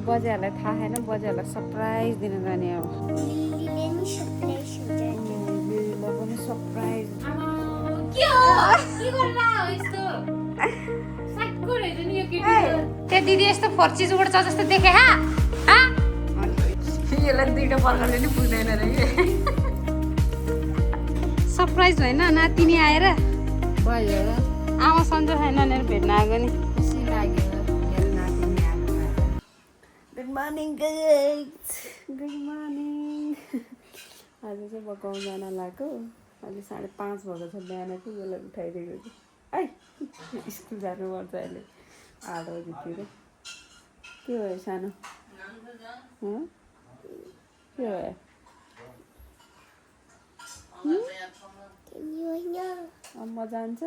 बजेहरूलाई थाहा छैन, बजेहरूलाई सरप्राइज दिन जाने अब। लिलीले नि सरप्राइज हुन्छ दिदीलाई पनि सरप्राइज। त्यो दिदी यस्तो फर्चिज उड्छ जस्तो देखे यसलाई दुइटा बर्खाले नि पुग्दैन रे कि सरप्राइज होइन नातिनी आएर भयो आमा सन्जो छैन भनेर भेट्न आएको नि खुसी लाग्यो मेरो नातिनी आएको। Good morning guys, good morning. आज चाहिँ म गाउँ जान लागेको। अहिले 5:30 भएको छ बिहानको। यसलाई उठाइदिएको छु है स्कुल जानुपर्छ अहिले 8 बजीतिर। के भयो सानो? के भयो? म जान्छ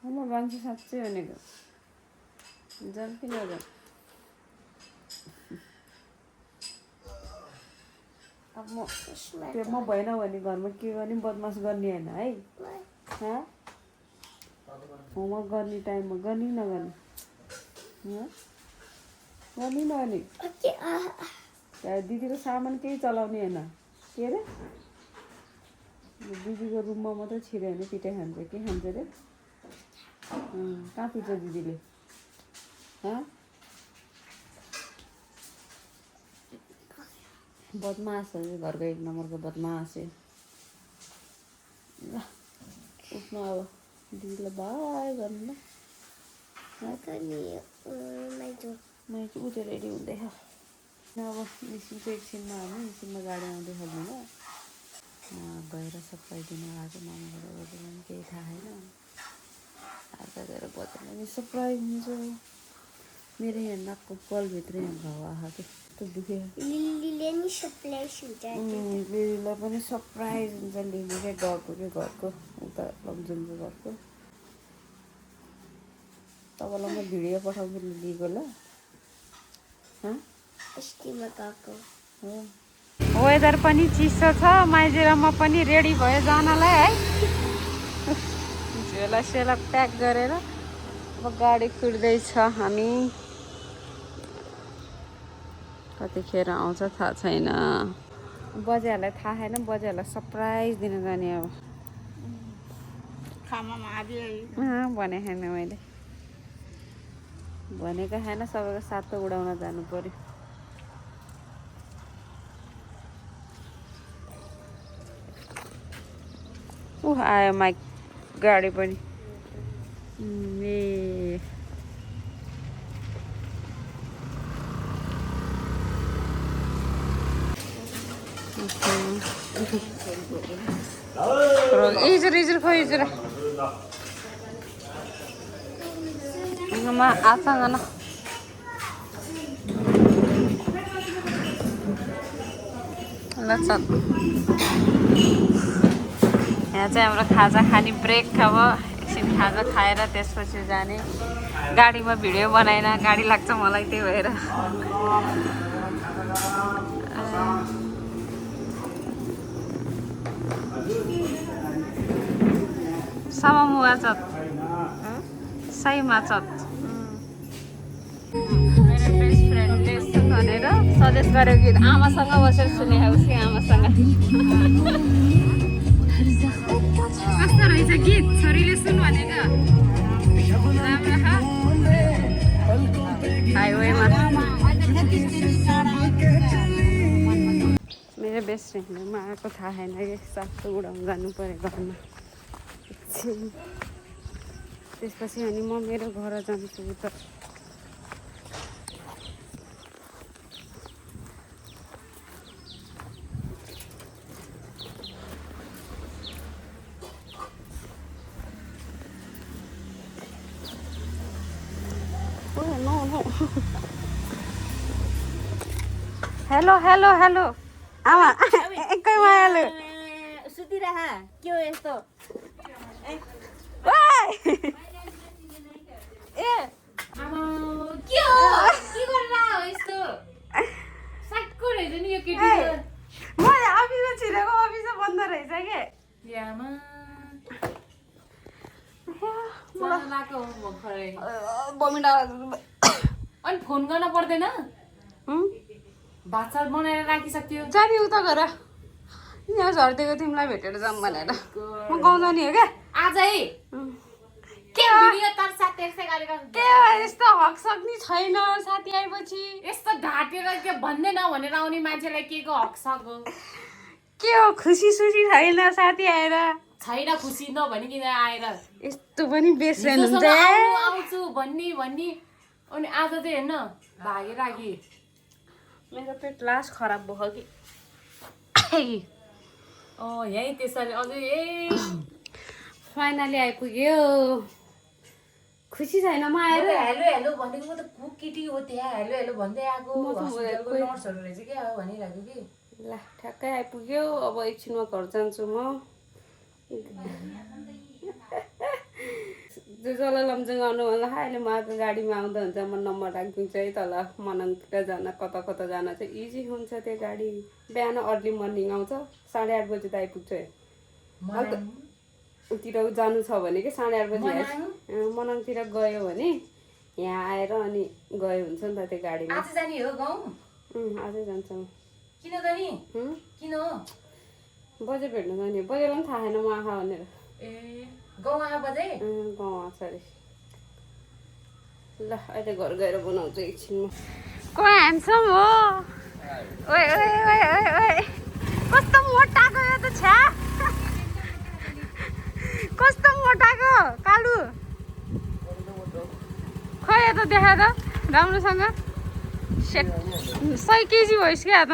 म जान्छु साँच्चै भनेको। जान कि नजान? अब म त्यो म भएन भने घरमा के गर्ने बदमास गर्ने होइन है। होमवर्क गर्ने टाइममा गर्ने नगर्ने गर्ने नगर्ने। दिदीको सामान केही चलाउने होइन। के अरे दिदीको रुममा मात्रै छिर्यो भने पिटाइ खान्छ। के खान्छ अरे? कहाँ पिट्छ दिदीले? बदमास हो घरको 1 नम्बरको बदमास है। ल उठ्नु अब दिदीलाई बाई गर्नु ल। ऊ त्यो रेडी हुँदैछ। अब निस्किन्छ एकछिनमा। हामी एकछिनमा गाडी आउँदैछ होइन। गएर सरप्राइज दिन आएको मामाबाट बजेर पनि केही थाहा छैन। आएर गएर बजेर पनि सरप्राइज हुन्छ। मेरो यहाँ नाकको कलभित्र यहाँ घाउ आएको थियो त्यो दुख्यो। लिलीले नि सरप्राइज हुन्छ लिलीलाई पनि सरप्राइज हुन्छ। लिलीकै घरको उता लमजुङको घरको। तपाईँलाई म भिडियो पठाउँछु लिलीको ल। वेदर पनि चिसो छ। माइजोराममा पनि रेडी भयो जानलाई है। झोला सेला प्याक गरेर अब गाडी कुर्दैछ हामी। कतिखेर आउँछ थाहा छैन। बजेहरूलाई थाहा छैन, बजेहरूलाई सरप्राइज दिन जाने अब। भने छैन मैले भनेको छैन। सबैको साथ त उडाउन जानु पर्यो। आयो माइक गाडी पनि। ए इजुर खो इजुर मा आसँग न ल चल। यहाँ चाहिँ हाम्रो खाजा खाने ब्रेक। अब एकछिन खाजा खाएर त्यसपछि जाने। गाडीमा भिडियो बनाएन, गाडी लाग्छ मलाई त्यही भएर। समामुवाचत सही माचत मेरो बेस्ट फ्रेन्डले यस्तो भनेर सजेस्ट गर्यो गीत। आमासँग बसेर सुने उसकै आमासँग। कस्तो रहेछ गीत? छोरीले सुन भनेको हाइवेमा। मेरो बेस्ट फ्रेन्डले म आएको थाहा छैन कि साथ उडाउनु जानु पऱ्यो घरमा एकछिन। त्यसपछि अनि म मेरो घर जान्छु उता। हेलो हेलो हेलो आमा एकै मायालु सुतिरह। के हो यस्तो? ए के हो? के गरिरहेको यस्तो? साक्को रहेछ नि यो केटी। म अफिसमा छिरेको। अफिस बन्द रहेछ के यामा बमिट अनि फोन गर्न पर्दैन भात सात बनाएर राखिसक्यो जाने उता गर यहाँ झर्दिएको तिमीलाई भेटेर जाऊँ भनेर म गाउँ जाने हो क्या आजै के हो भिडियो तर साथी यस्तै गरेको के हो यस्तो हकसक नि छैन साथी आएपछि यस्तो ढाँटेर के भन्दै नभनेर आउने मान्छेलाई के को हक सक हो के हो खुसी सुसी छैन साथी आएर छैन खुसी नभनिकन आएर यस्तो पनि बेसरेन हुन्छ आउँछु भन्ने अनि आज चाहिँ हेर्न भागेर आगे मेरो पेट लास्ट खराब भयो कि यहीँ त्यसरी अझै ए फाइनली आइपुग्यो खुसी छैन म आएर हेलो हेलो भनेको त को केटी हो त्यहाँ हेलो हेलो भन्दै आएको हस्पिटलको नर्सहरू रहेछ क्या भनिरहेको कि ल ठ्याक्कै आइपुग्यो अब एकछिनमा घर जान्छु म जसलाई लमजुङ आउनु भन्दा अहिले म आएको गाडीमा आउँदा हुन्छ म नम्बर राखिदिन्छु है तल मनाङतिर जान कता कता जान चाहिँ इजी हुन्छ त्यो गाडी बिहान अर्ली मर्निङ आउँछ 8:30 बजी त आइपुग्छ तिर जानु छ भने कि 8:30 बजी मनाङतिर गयो भने यहाँ आएर अनि गयो हुन्छ नि त त्यो गाडीमा आज जाने हो गाउँ आजै जान्छ म किन जाने किन हो बजे भेट्नु जाने बजेलाई पनि थाहा छैन म आँखा भनेर ए गाउँ आए बजे गाउँ आएको अरे ल अहिले घर गएर बनाउँछु एकछिनमा को ह्यान्डसम हो ओए ओए ओए ओए ओए कस्तो मोटाको यो त छ्या कस्तो मोटाको कालु खै त देखा त राम्रोसँग 100 केजी भइस् क्या त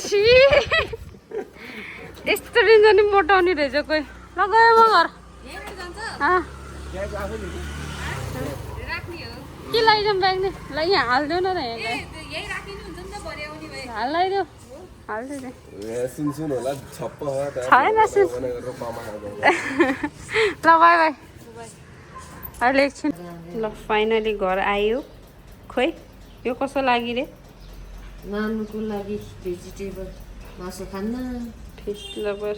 छि यस्तो रेन्ज नि मोटाउने रहेछ कोही ल गयो म घर के लैजाउँ ब्याग नि ल यहाँ हालिदेऊ न त यहाँ हालिदियो हालिदियो छैन ल बाई बाई अहिले एकछिन ल फाइनली घर आयो खोइ यो कसो लागि रे नानुको लागि भेजिटेबल मासु खान्न फिस लभर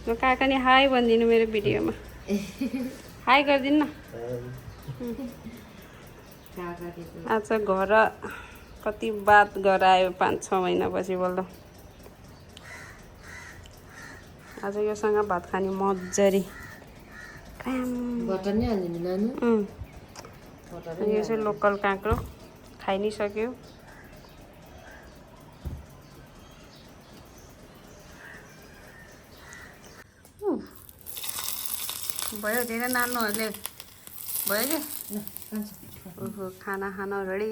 म काका नि हाई भनिदिनु मेरो भिडियोमा हाई गरिदिनु न आज घर कति बात गरायो 5-6 महिनापछि बल्ल आज योसँग भात खाने मजारी बटर नै हाल्दिनु नानु यो चाहिँ लोकल काँक्रो खाइ नि सक्यो भयो धेरै नानुहरूले भयो कि ओहो खाना खान रेडी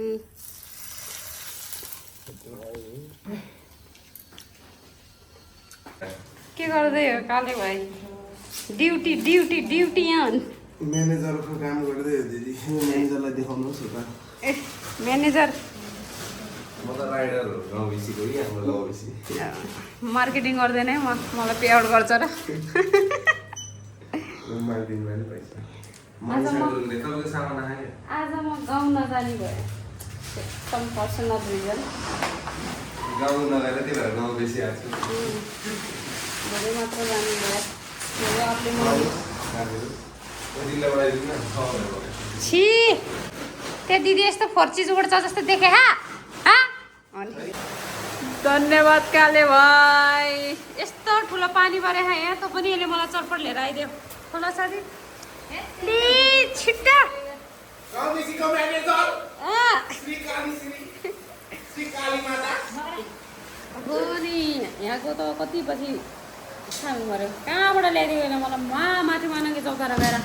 के गर्दै हो काले भाइ ड्युटी ड्युटी ड्युटी अन म्यानेजरको काम गर्दै हो दिदी म्यानेजरलाई देखाउनुहोस् त ए म्यानेजर म त राइडर हो गाउँबेसीको कि हाम्रो गाउँबेसी मार्केटिङ गर्दैन है मलाई पे आउट गर्छ र मार्केटिङमा नि पैसा मान्छेहरूले तपाईँको सामान आयो आज म गाउँ नजाने भयो सम पर्सनल रिजन गाउँ नगएर त्यही भएर गाउँ बेसी आएको छु भोलि मात्र जाने भयो छि त्यो दिदी यस्तो फर्ची जोड्छ जस्तो देखे अनि धन्यवाद काले भाइ यस्तो ठुलो पानी परे यहाँ त पनि यसले मलाई चटपट लिएर आइदियो खोला साथी प्लिज छिट्टा यहाँको त कति पछि खानु पऱ्यो कहाँबाट ल्याइदियो होइन मलाई माथि मानङ्गे चौतारा गएर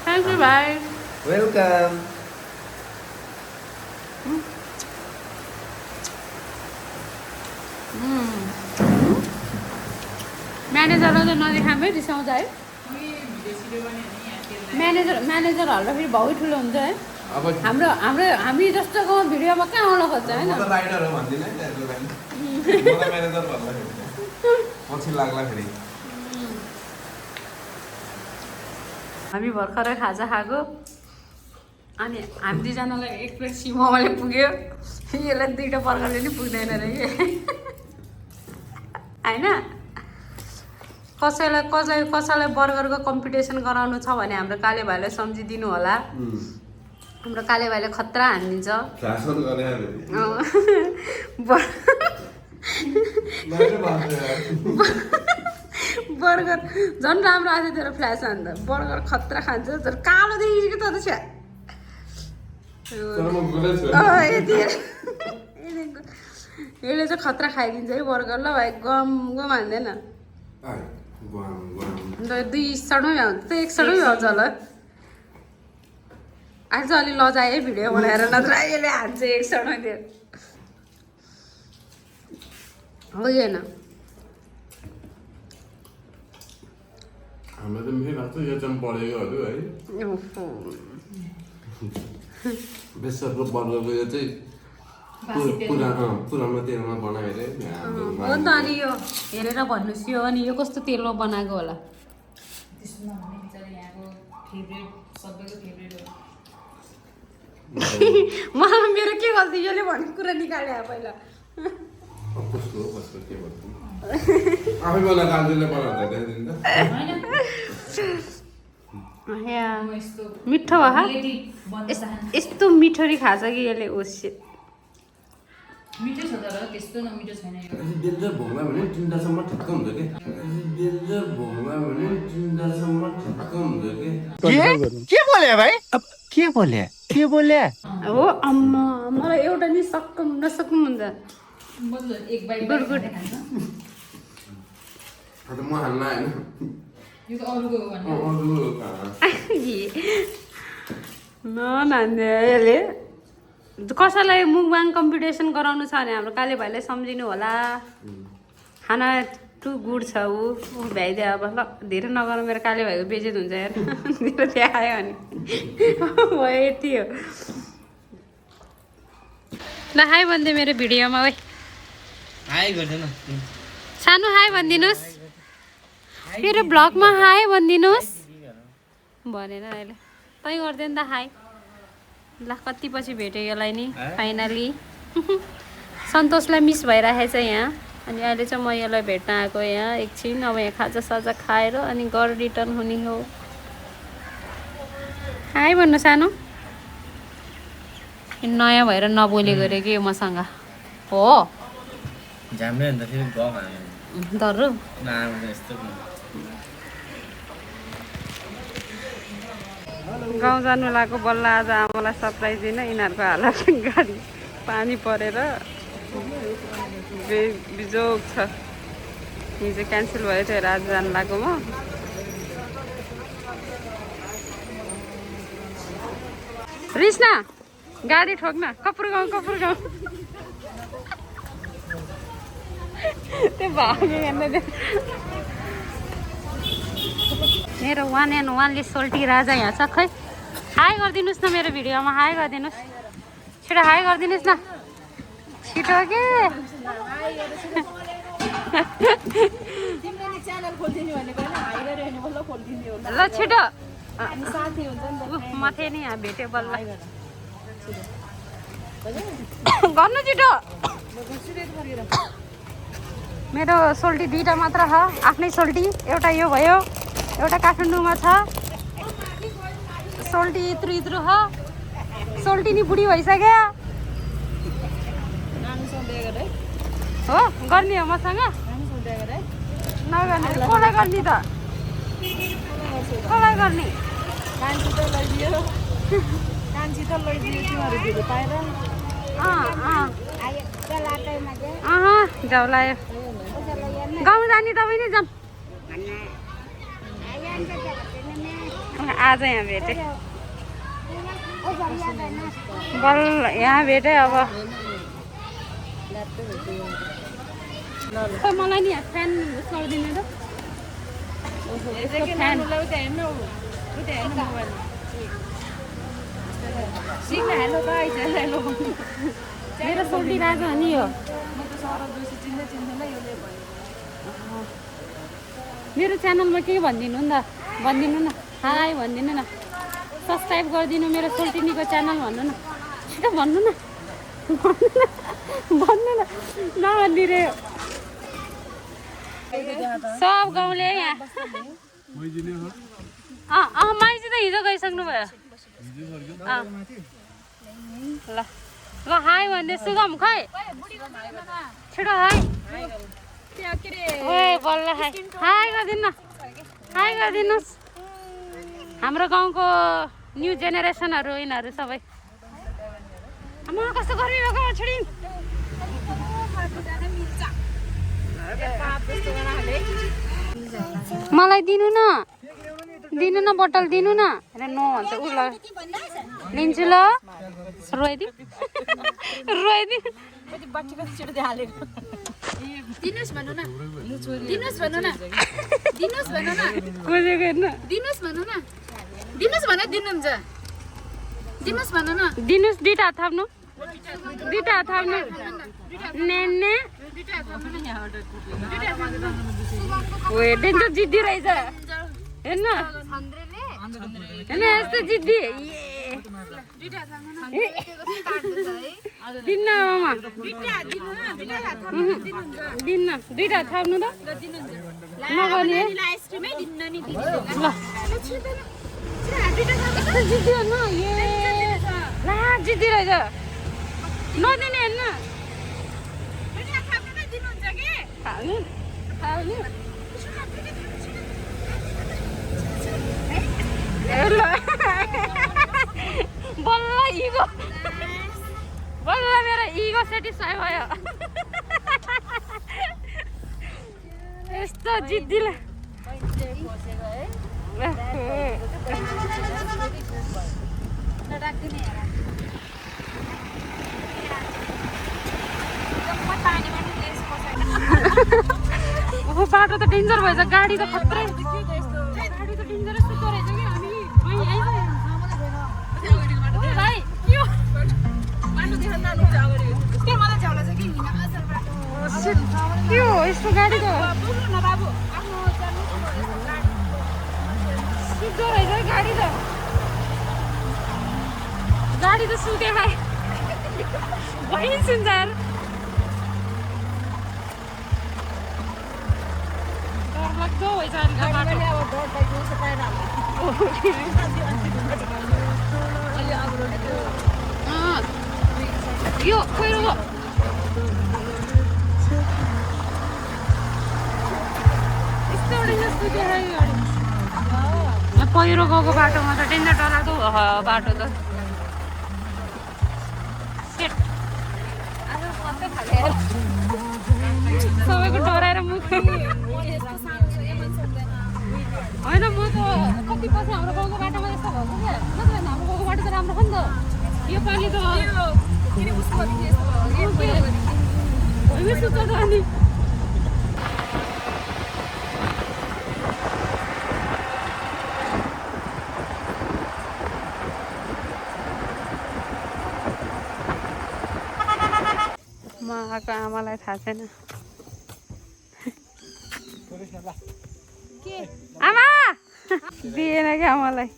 थ्याङ्क यू भाइ वेलकम म्यानेजरलाई त नदेखामै रिसाउँछ है म्यानेजर हाल्दा फेरि भाउ ठुलो हुन्छ है हामी जस्तो गाउँ भिडियोमा कहाँ आउन खोज्छ होइन राइडर हो भन्दिनँ मलाई म्यानेजर भन्दाखेरि पछि लाग्ला फेरि हामी भर्खरै खाजा खाएको अनि हामी दुईजनालाई एक प्लेट सिमोले पुग्यो यसलाई 2टा बर्गरले नि पुग्दैन रे होइन कसैलाई बर्गरको कम्पिटिसन गराउनु छ भने हाम्रो काले भाइलाई सम्झिदिनु होला। हाम्रो काले भाइले खतरा हानिदिन्छ। बर्गर झन् राम्रो आएको थियो तेरो फ्ल्यास हान्दा। बर्गर खतरा खान्छ तर कालो देखिसक्यो त छ। यसले चाहिँ खतरा खाइदिन्छ है बर्गर। ल भाइ गम हान्दैन। अन्त 2 स्टारमै भ्याउँछ त 1 स्टारमै भ्याउँछ होला। आज अलि लजाए है भिडियो बनाएर नत्र यसले हान्छ 1 स्टारमै त्यो हो होइन। हाम्रो त मिठै लाग्छ यो चाहिँ बढेकोहरू है। बेसरको बर्गरको यो चाहिँ पुरानो तेलमा बनाएर हो नि त। अनि यो हेरेर भन्नुहोस् यो अनि यो कस्तो तेलमा बनाएको होला। मलाई मेरो के गल्ती यसले भनेको कुरा निकाल्यो पहिला। आफै बना कालले बनाउँदा त्यहाँदेखि मिठो भा यस्तो मिठोरी खान्छ कि यसले ओसे मिठो छ तर त्यस्तो नमिठो छैन यो। डेन्जर भोगमा भने 3टासम्म ठिक्क हुन्छ के। डेन्जर भोगमा भने 3टासम्म ठिक्क हुन्छ के बोले भाइ? अब के बोले हो अम्मा मलाई एउटा नि नसक्नु हुन्छ। मतलब एक बाइट खान्छ। अन्त म हाल्न हैन यो त अरूको हो भने नान्ने यसले कसैलाई मुकबाङ कम्पिटिसन गराउनु छ भने हाम्रो काले भाइलाई सम्झिनु होला। खाना टु गुड छ ऊ भ्याइदियो। अब ल धेरै नगर मेरो काले भाइको बेजेत हुन्छ यार। मेरो देखायो अनि भयो यति हो। ल हाई भनिदियो मेरो भिडियोमा ओइ हाई गर्दैन सानो हाई भनिदिनुहोस्। मेरो ब्लगमा हाई भनिदिनुहोस् भनेर अहिले तै गरिदियो नि त हाई। ल कति पछि भेट्यो यसलाई नि फाइनली। सन्तोषलाई मिस भइरहेको छ यहाँ। अनि अहिले चाहिँ म यसलाई भेट्न आएको यहाँ एकछिन। अब यहाँ खाजासाजा खाएर अनि घर रिटर्न हुने हो। हाई भन्नु सानो। नयाँ भएर नबोलेको अरे कि मसँग हो जाम्रे अन्त फेरि गफ दरु गाउँ जानु लागेको बल्ल आज आमालाई सरप्राइज दिन। यिनीहरूको हालत गाडी पानी परेर बिजोग छ। हिजो क्यान्सल भयो थियो आज जानु लाग्यो म। रिस्ना गाडी ठोक्न कपुर गाउँ त्यो भाग्यो हेर्नु। मेरो 1 and 1 सोल्टी राजा यहाँ छ। खै हाई गरिदिनुहोस् न मेरो भिडियोमा हाई गरिदिनुहोस्। छिटो हाई गरिदिनुहोस् न छिटो के। ल छिटो म थिएँ नि यहाँ भेट्यो बल्ल। गर्नु छिटो। मेरो सोल्टी 2टा मात्र छ। आफ्नै सोल्टी एउटा यो भयो एउटा काठमाडौँमा छ। सोल्टी यत्रु छ। सोल्टी नि बुढी भइसक्यो हो। गर्ने हो मसँग नगर्ने कसलाई गर्ने त कसलाई गर्ने। जाउ लायो गाउँ जाने तपाईँ नै जाऊँ। आज यहाँ भेटे बल्ल यहाँ भेटे। अब मलाई नि फ्यान उस गरिदिनु त। फ्यान मेरो सोल्टी राजा नि यो। मेरो च्यानलमा के भनिदिनु नि त भनिदिनु न। हाई भनिदिनु न। सब्सक्राइब गरिदिनु मेरो सोल्टिनीको च्यानल भन्नु न। छिटो भन्नु न भन्नु न नभनिदिनु। सब गाउँले यहाँ माइजी त हिजो गइसक्नु भयो ल ल हाई भन्दै सुगम खै छिटो हाई ओए बल्ल हाई हाई गरिदिनु हाई गरिदिनुहोस् हाम्रो गाउँको न्यू जेनेरेसनहरू यिनीहरू सबै आमा कस्तो गर्मी भएको छोडिन् मलाई दिनु न बोतल दिनु न नो भन्छ उ ल लिन्छु ल रोइदि दिनुस् भन्नु न दिनुस् भन्नु न दिनुस् भन्नु न खोजेको हेर्नु दिनुस् भन्नु न दिनुस् भने दिनुहुन्छ दिनुस् भन्नु न दिनुस् दुईटा थाप्नु नेने ओए डेन्जर जिद्दी रहेछ हेर्नु यस्तो जिद्दी दिन्न मामा दिन्न दुईटा थाप्नु त नगर्ने ल जिद्दी हेर्नु ला जिद्दी रहेछ नदिने हेर्नु बल्ल मेरो इगो सेटिस्फाई भयो यस्तो जिद्दीलाई बाटो त डेन्जर भएछ गाडी त खत्रै गाडी त डेन्जर सुतो रहेछ कि हामी भाइ के हो यस्तो गाडी त सुतो रहेछ गाडी त सुते भाइ भइन्छ यार डरलाग्दो भएछ अहिलेको बाटो यो पहिरो यस्तो डेन्जर सुतेर यहाँ पहिरो गएको बाटोमा त डेन्जर डरलाग्दो बाटो त सबैको डराएर मुख होइन म त कति पछि हाम्रो गाउँको बाटोमा यस्तो भएको क्या नत्र हाम्रो गाउँको बाटो त राम्रो छ नि त यो पालि त सुत्छ त अनि म आएको आमालाई थाहा छैन आमा दिएन क्या मलाई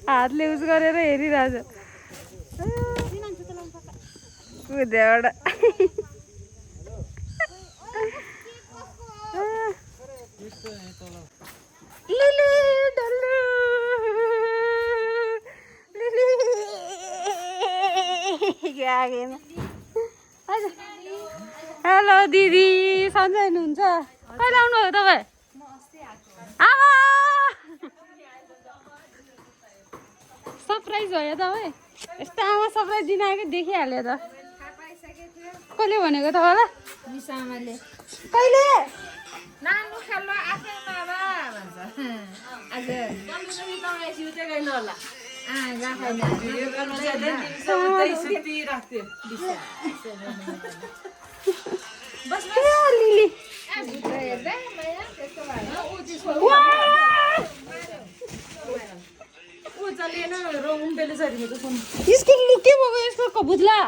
हातले उस गरेर हेरिरहेछ कुदेबाट हेलो दिदी सन्चै हुनुहुन्छ कहिले आउनुभयो तपाईँ आमा सरप्राइज भयो तपाईँ यस्तो आमा सरप्राइज दिन आएको देखिहाल्यो त कसले भनेको तपाईँलाई मिसामाले कहिले नानु खेल्नु आफै बाबा भन्छ आज गइनु होला यसको लुके भएको यसको कबुतला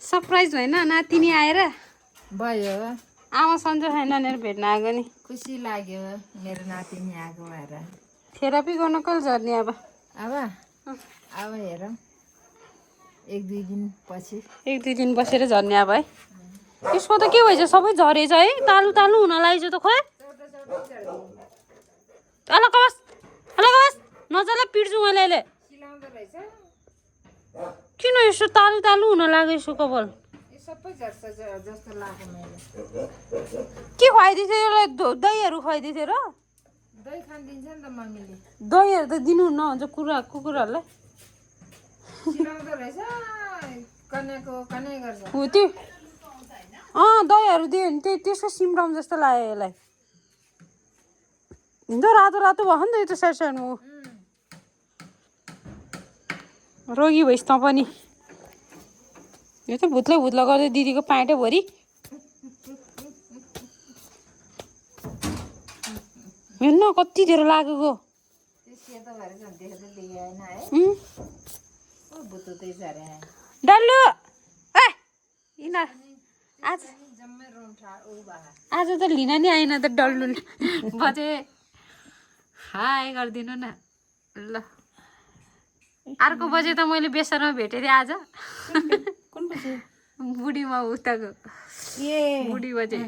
सरप्राइज होइन नातिनी आएर भयो आमा सन्चो छैन भनेर भेट्न आएको नि खुसी लाग्यो मेरो नातिनी आएको भएर थेरापी गर्न कहिले झर्ने अब अब हेरौँ 1-2 दिन पछि 1-2 दिन बसेर झर्ने अब है। यसको त के भएछ सबै झरेछ है, तालु तालु हुन लागेछ त खोइ। अलकवास नजरले पिट्छु मैले अहिले। सिलाउँदो रहेछ किन यसो तालु तालु हुन लाग्यो यसो कपाल? यो सबै झर्छ जस्तो लाग्यो मैले। के खुवाइदिन्छ यसलाई? दहीहरू खुवाइदिन्छ र? दही खान दिन्छ नि त मम्मीले। दहीहरू त दिनुहुन्न हुन्छ कुकुरहरूलाई। सिलाउँदो रहेछ कन्याको कन्या गर्छ। हो त्यो दहीहरू दियो भने त्यसको सिम्टम जस्तो लाग्यो यसलाई। हिँड्दो रातो रातो भयो नि त यो त साइड साइडमा। रोगी भइस् त पनि। यो त भुत्ला गर्दै दिदीको प्यान्टै भरि। हेर्न कति धेरै लागेको। त्यो सेतो भएर झन् देख्दै देखिएन है। ओ बुतुतै झरे। डल्लु ए यिनीहरू आज जम्मै रौठा उ भा। आज त लिन नि आएन त डल्लु बजे। हाई गरिदिनु न ल। अर्को बजे त मैले बेसरमा भेटेँ थिएँ आज। कुन बजे? बुढीमा उताको बुढी बजे।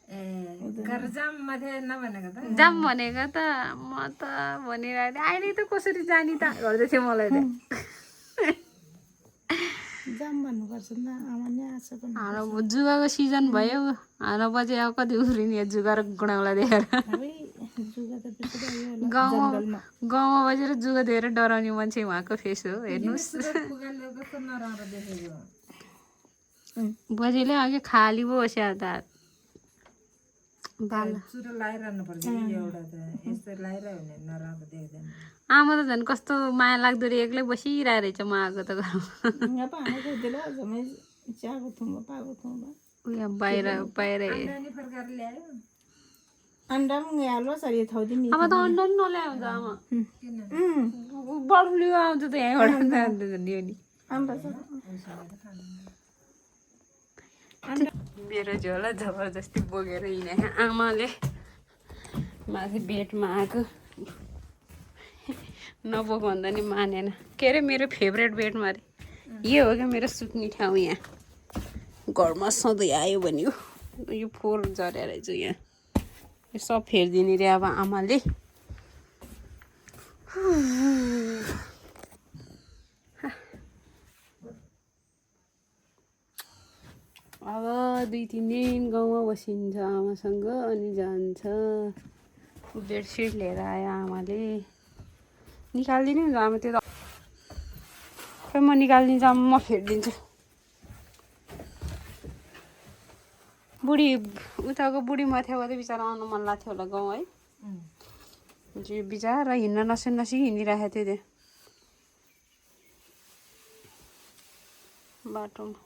घर जाम माथि नभनेको त। जाम भनेको त म त भनिरहेको थिएँ अहिले त कसरी जाने त गर्दै थियो मलाई त। जाम भन्नुपर्छ नि आमा नि आछ पनि। हाम्रो जुगाको सिजन भयो। हाम्रो बजे अब कति उफ्रिने जुगा र गुडाउला देखेर। गाउँमा बसेर जुगा देखेर डराउने मान्छे उहाँको फेस हो। हेर्नुहोस् बजेले अघि खाली पो बस्यो त। चुरो लगाइरहनु पर्छ एउटा त यस्तो लगाइरह्यो भने नराम्रो देख्दैन। आमा त झन् कस्तो माया लाग्दो रे एक्लै बसिरहेको रहेछ म आएको त घरमा। उयो बाहिर अन्डा पनि हाल्नु सरी थाउदिन अब त अन्डा नि नल्याए हुन्छ आमा। बर्ड फ्लू आउँछ त यहाँबाट दियो नि। मेरो झोला जबरजस्ती बोकेर हिँडे आमाले माथि बेडमा आएको। नबोक भन्दा नि मानेन। के अरे मेरो फेभरेट बेडमा अरे यो हो क्या मेरो सुत्ने ठाउँ। यहाँ घरमा सधैँ आयो भने यो फोहोर झरेर रहेछ यहाँ। यो सब फेरिदिने रे अब आमाले। अब 2-3 दिन गाउँमा बसिन्छ आमासँग अनि जान्छ। बेडसिट लिएर आयो आमाले। निकालिदिनु नि आमा त्यो त खै म निकालिदिन्छु आमा म फेरिदिन्छु। बुढी उताको बुढी माथिबाट बिचरा आउनु मन लाग्थ्यो होला गाउँ है। यो बिचरा हिँड्न नसी हिँडिरहेको थियो त्यहाँ बाटोमा।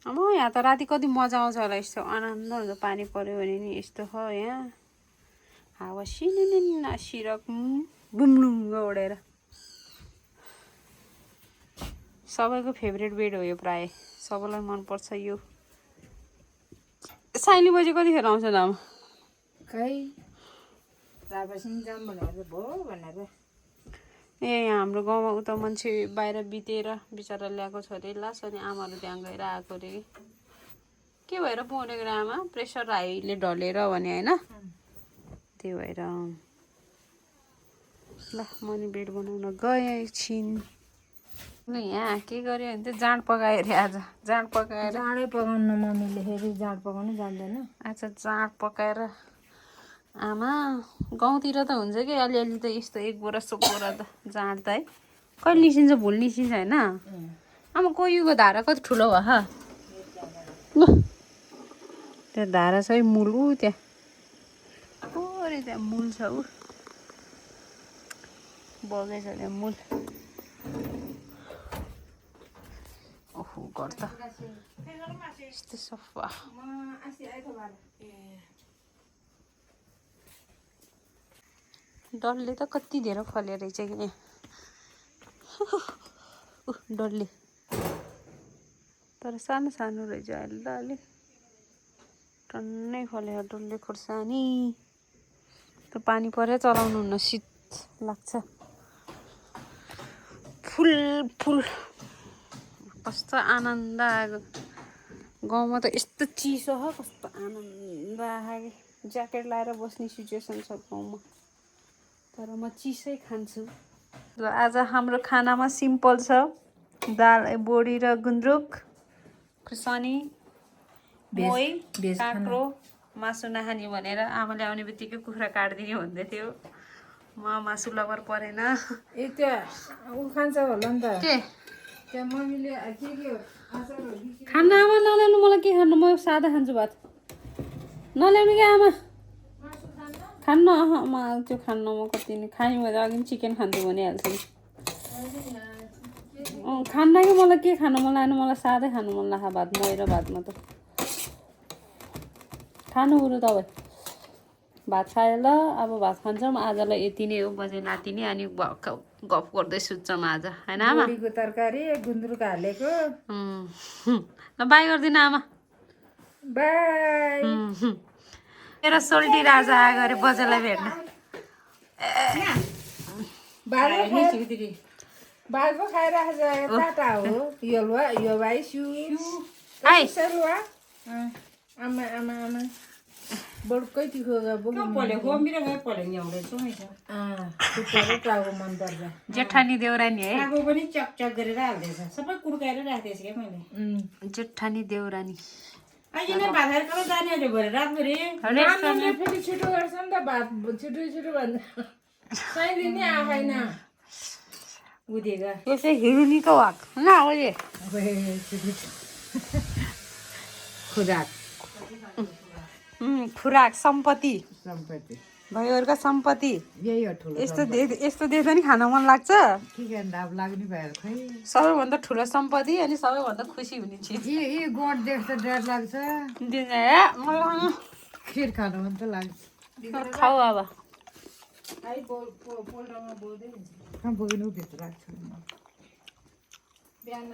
अब यहाँ त राति कति मजा आउँछ होला। यस्तो आनन्द हुन्छ पानी पऱ्यो भने नि। यस्तो हो यहाँ हावा सिनिन सिरक बुम्लुङ्ग उडेर। सबैको फेभरेट बेड हो यो प्राय सबैलाई मनपर्छ यो। साइली बजी कतिखेर आउँछ त आमा? खै राबसिङ जाम भनेर भयो भनेर। ए हाम्रो गाउँमा उता मान्छे बाहिर बितेर बिचरा ल्याएको छ अरे लास अनि आमाहरू त्यहाँ गएर आएको अरे। के भएर परेको रे आमा? प्रेसर हाईले ढलेर भने होइन त्यही भएर। ल म नि बेड बनाउन गएँ एकछिन। यहाँ के गर्यो भने चाहिँ जाँड पकायो अरे आज। जाँड पकाएर जाँडै पकाउनु मम्मीले फेरि जाँड पकाउनु जान्दैन। अच्छा जाँड पकाएर आमा गाउँतिर त हुन्छ कि अलिअलि त यस्तो 1 बोरा सो बोरा त जाँड त है। कहिले निस्किन्छ भोलि निस्किन्छ होइन। आमा कोहीको धारा कति ठुलो भयो। त्यो धारा छ है मूल ऊ त्यहाँ अरे त्यहाँ मूल छ ऊ बगेछ त्यहाँ मूल। ओहो घर त यस्तो सफा। डल्ले त कति धेरै फल्यो रहेछ कि यहाँ। डल्ले तर सानो सानो रहेछ अहिले त अलिक टन्नै फल्यो डल्ले खोर्सानी। त पानी पऱ्यो चलाउनु हुन्न शीत लाग्छ। फुल फुल कस्तो आनन्द आएको गाउँमा त यस्तो चिसो हो कस्तो आनन्द आयो ज्याकेट लाएर बस्ने सिचुएसन छ गाउँमा तर म चिसै खान्छु र आज हाम्रो खानामा सिम्पल छ दाल बोडी र गुन्द्रुक खुर्सानी मोही काँक्रो मासु नखाने भनेर आमाले आउने बित्तिकै कुखुरा काटिदिने भन्दै थियो म मासु लबर परेन ए त्यो उ खान्छ होला नि त के त्यहाँ मम्मीले के खाना आमा नल्याउनु मलाई के खानु म सादा खान्छु भात नल्याउनु क्या आमा खान्न म त्यो खान्न म कति नि खाने भए अघि पनि चिकन खान्छु भनिहाल्छु नि खान्न कि मलाई के खानु मन लाग्नु मलाई सादै खानु मन लाग्छ भात मही र भातमा त खानु बरु तपाईँ भात खायो ल अब भात खान्छौँ आजलाई यति नै हो बजे नाति नै अनि गफ गर्दै सुत्छौँ आज होइन आमा बोडीको तरकारी गुन्द्रुक हालेको ल बाई गर्दिनँ आमा बाई मेरो सोल्टी राजा आएको अरे बजेलाई भेट्न बालको खाइरहेको टाटा हो यो भाइ सु आइ सरुवा आमा आमा आमा बडकै तिखो टाउको मन पर्छ जेठानी देउरानी है आगो पनि चकचक गरेर हाल्दैछ सबै कुड्काएर राख्दैछ क्या मैले जेठानी देउरानी अहिले नै भात खाएर कता जाने अरे भरे रातभरि नानीले फेरि छिटो गर्छ नि त भात छिटो छिटो भन्छ साइदिने आएन उदेगा यो चाहिँ हिरुनीको भाग होइन ओले खुराक खुराक सम्पत्ति सम्पत्ति भयोहरूका सम्पत्ति यही हो ठुलो यस्तो देख्दा नि खान मन लाग्छ के गर्नु अब लाग्ने भएर खै सबैभन्दा ठुलो सम्पत्ति अनि सबैभन्दा खुसी हुने चिज यी गोठ देख्दा डर लाग्छ खिर खानु मन त लाग्छ खाऊ अब बोल्दैछ बोकिनु भित्र राख्छु बिहान